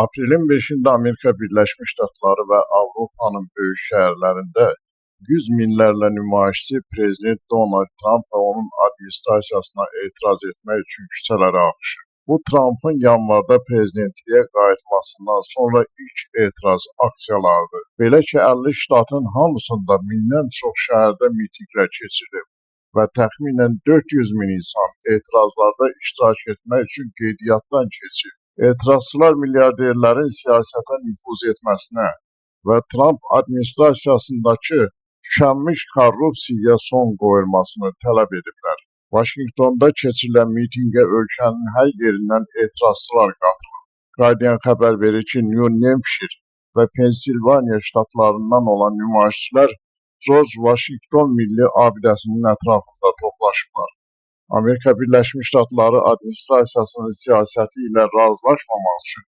Aprelin 5-də Amerika Birləşmiş Ştatları və Avropanın böyük şəhərlərində yüz minlərlə nümayişçi prezident Donald Tramp və onun administrasiyasına etiraz etmək üçün küçələrə axışıb. Bu, Trampın yanvarda prezidentliyə qayıtmasından sonra ilk etiraz aksiyalarıdır. Belə ki, 50 ştatın hamısında mindən çox şəhərdə mitinqlər keçirilib və təxminən 400 min insan etirazlarda iştirak etmək üçün qeydiyyatdan keçib. Etirazçılar milyarderlərin siyasətə nüfuz etməsinə və Tramp administrasiyasındakı tükənmiş korrupsiyaya son qoyulmasını tələb ediblər. Vaşinqtonda keçirilən mitinqə ölkənin hər yerindən etirazçılar qatılıb. Guardian xəbər verir ki, New Hampshire və Pensilvaniya ştatlarından olan nümayişçilər George Washington Milli Abidəsinin ətrafında toplaşıblar. Amerika Birləşmiş Ştatları administrasiyasının siyasəti ilə razılaşmamaq üçün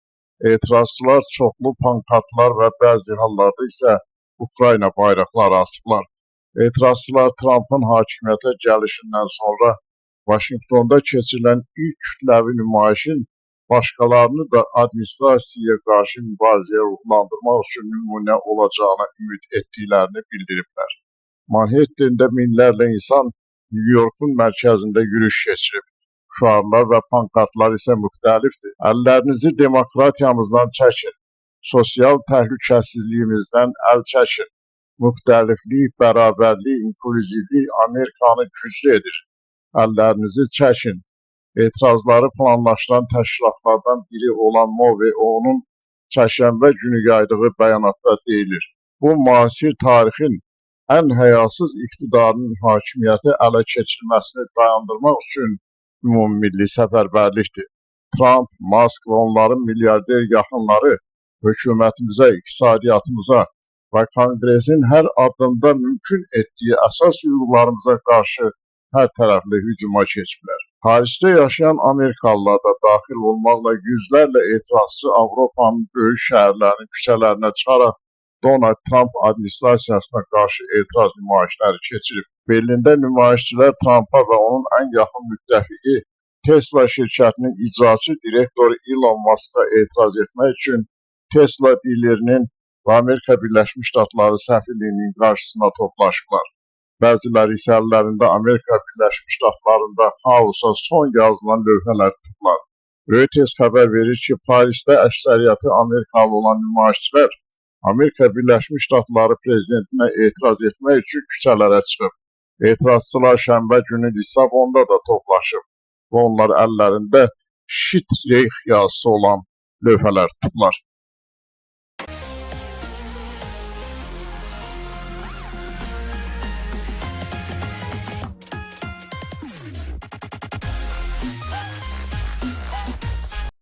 etirazçılar çoxlu pankartlar və bəzi hallarda isə Ukrayna bayraqları asıblar. Etirazçılar Trampın hakimiyyətə gəlişindən sonra Vaşinqtonda keçirilən ilk kütləvi nümayişin başqalarını da administrasiyaya qarşı mübarizəyə ruhlandırmaq üçün nümunə olacağına ümid etdiklərini bildiriblər. Manhattenda minlərlə insan New Yorkun mərkəzində yürüyüş keçirib. Şüarlar və pankartlar isə müxtəlifdir. Əllərinizi demokratiyamızdan çəkin. Sosial təhlükəsizliyimizdən əl çəkin. Müxtəliflik, bərabərlik, inklüzivlik Amerikanı güclü edir. Əllərinizi çəkin. Etirazları planlaşdıran təşkilatlardan biri olan MOVE-onun çərşənbə günü yaydığı bəyanatda deyilir: Bu, müasir tarixin ən həyasız iqtidarının hakimiyyəti ələ keçirməsini dayandırmaq üçün ümummilli səfərbərlikdir. Tramp, Mask və onların milyarder yaxınları hökumətimizə, iqtisadiyyatımıza və Konqresin hər addımda mümkün etdiyi əsas hüquqlarımıza qarşı hər tərəfli hücuma keçiblər. Xaricdə yaşayan Amerikalılar da daxil olmaqla yüzlərlə etirazçı Avropanın böyük şəhərlərinin küçələrinə çıxaraq Donald Tramp administrasiyasına qarşı etiraz nümayişləri keçirib. Berlində nümayişçilər Trampa və onun ən yaxın müttəfiqi Tesla şirkətinin icraçı direktoru Elon Muska etiraz etmək üçün Tesla dilerinin və Amerika Birləşmiş Ştatları səfirliyinin qarşısına toplaşıblar. Bəziləri isə əllərində Amerika Birləşmiş Ştatlarında xaosa son yazılan lövhələr tutublar. Reuters xəbər verir ki, Parisdə əksəriyyəti Amerikalı olan nümayişçilər Amerika Birləşmiş Ştatları prezidentinə etiraz etmək üçün küçələrə çıxıb. Etirazçılar şənbə günü Lissabonda da toplaşıb və onlar əllərində "Shit Reich" yazısı olan lövhələr tutublar.